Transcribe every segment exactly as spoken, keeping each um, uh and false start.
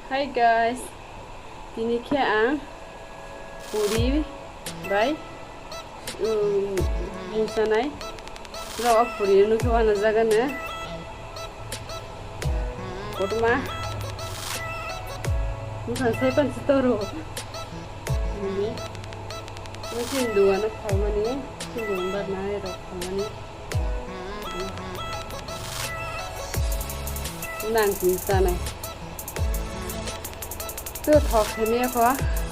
Hi guys, tini khe ang puri bai, um, mui chanai. Rok puri nukhe wana jaga no. Kotorma. Mui sai pan si toro. Ini. Mui chin duwa no phalmani, chin duwa bar nai rok phalmani. Nang tini chanai. To thok khaimaya kho,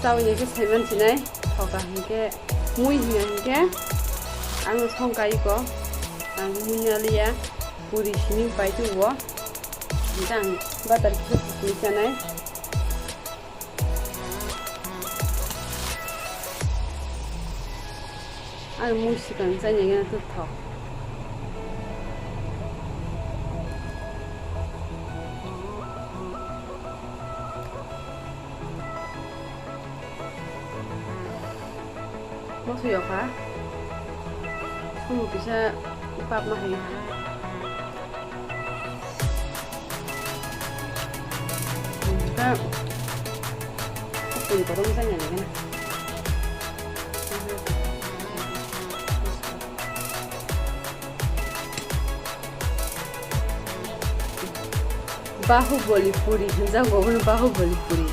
chawi ni khe saiman sinai, thoka hinkhe, mui hinkhe, ang song kai ko, ang mui naliya, puri simi pai tu bo, hinkhe ang butter khe puri chanai. Ang mui swkang chainai gana tei thok. Moso yokha. Sumuk kisa pap ma hai. Ta. Pun korom sa nyani gana. Bahubali puri hinjak bo bono Bahubali puri.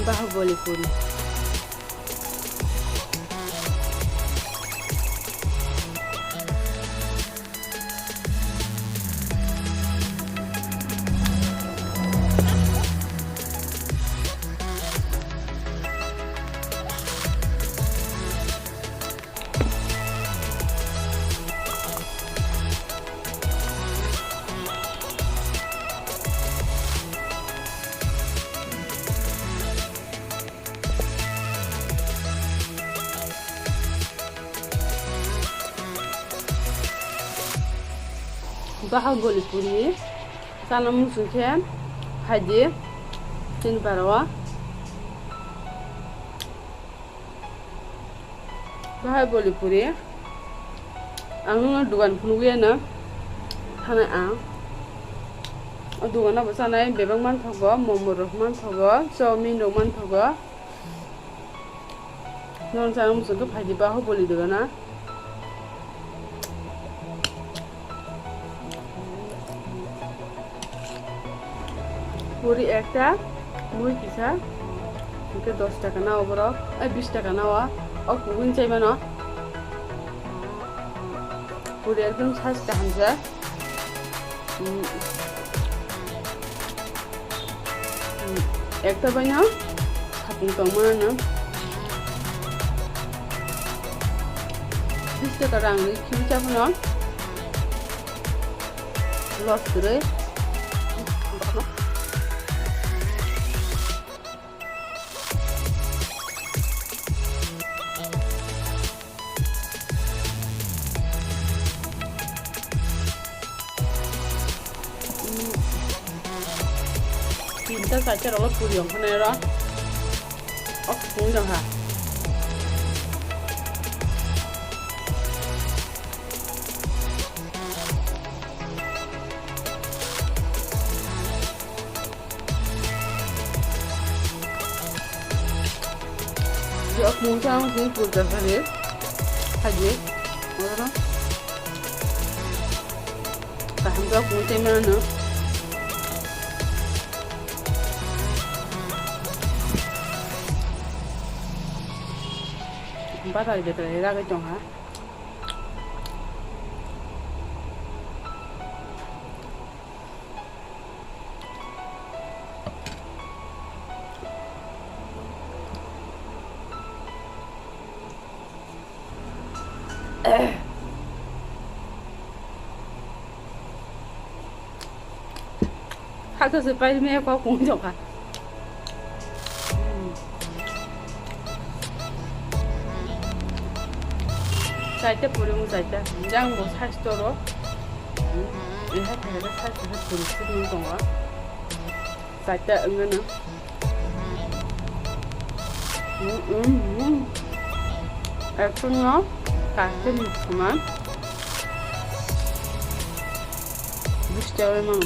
Bahubali puri. Bahubali puri chana muchung khe phaidi chini bara o. Bahubali puri ang nungno dugan phunugwi ano thana ang. O dugan o bo chanai bebak manthogo, momo rok manthogo, chowmin rok manthogo. Non chana muchung khe phaidi Bahubali dogana. Puri ekta, mui kisa, hingke dos taka nao borok, ai, bis taka nao, o kubun chaimano. Puri ekdom size kaham jak. Hmm. Hmm. Ekta baino sapung tongmano. Bis taka rang ri khibi chaphano. Loss kwrwi. Tinta chaita rok puri ongkha nai oro. Ok, pung jang ha. Yo, mungsa ang sini purda kare. Haji. Oro. Kaham jok mungsa mana no. Batai betai ragai tong ha. Hakhe se pai me kok kung jokha. Chaita puri mung chaita. Jang bo size toro. Eha khe size khe puri sik mung tongo. Chaita wngmano. Mm, mm, mm. Ekhono kaste ni soma. Bus chawi mang.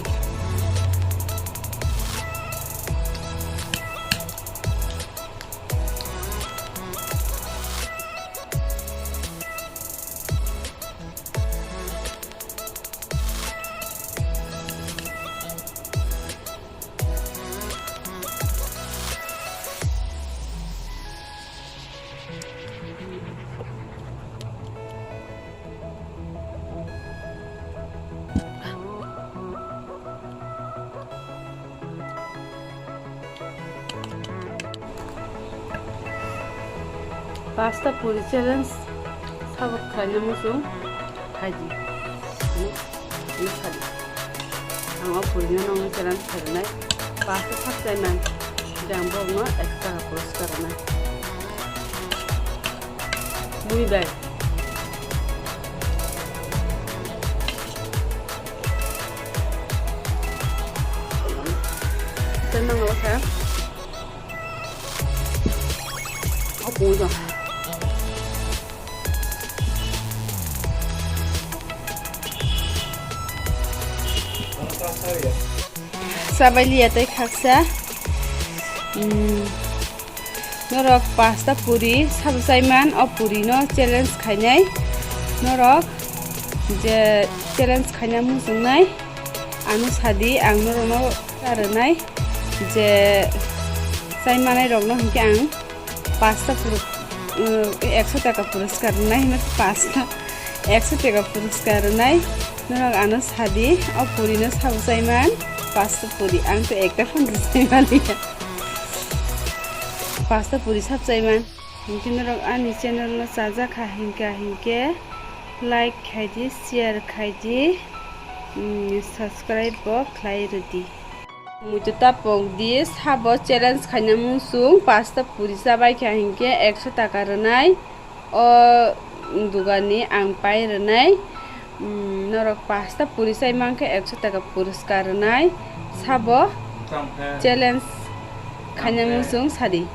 Pasta puri challenge sabo khlaina muchung khaidi. Ang o purino nongni challenge khainai. Pasta sak chaiman. Jang bokno ekta puruskar rwnai. Mui bai. Tei nang o kha. O pung jang. Chabai liya tei khaksa. Hmm. Norok pasta puri sabo chaiman, o purino challenge khainai. Norok je challenge khaina muchungnai, ano sadi, ang norokno rwnai je chaimanai rokno hinkhe ang pasta puru-, uh, ekso taka puruskar rwnai hinwi pasta. Ekso taka puruskar rwnai. Norok ano sadi, o purino sabo chaiman, pasta puri. Ang to ekta phano chai maliya. Pasta puri sabo chaiman. Hinkhe norok ani channel no chajakha hinkha hinkhe like khaidi, share khaidi, mm, subscribe bo khlai rwdi. Muitu tapok di sabo challenge khaina muchung pasta puri chabai kha hinkhe ekso taka rwnai. O dugani ang pai rwnai, mm, norok pasta puri chai mankhe ekso taka puruskar rwnai. Sabo challenge khaina muchung sadi.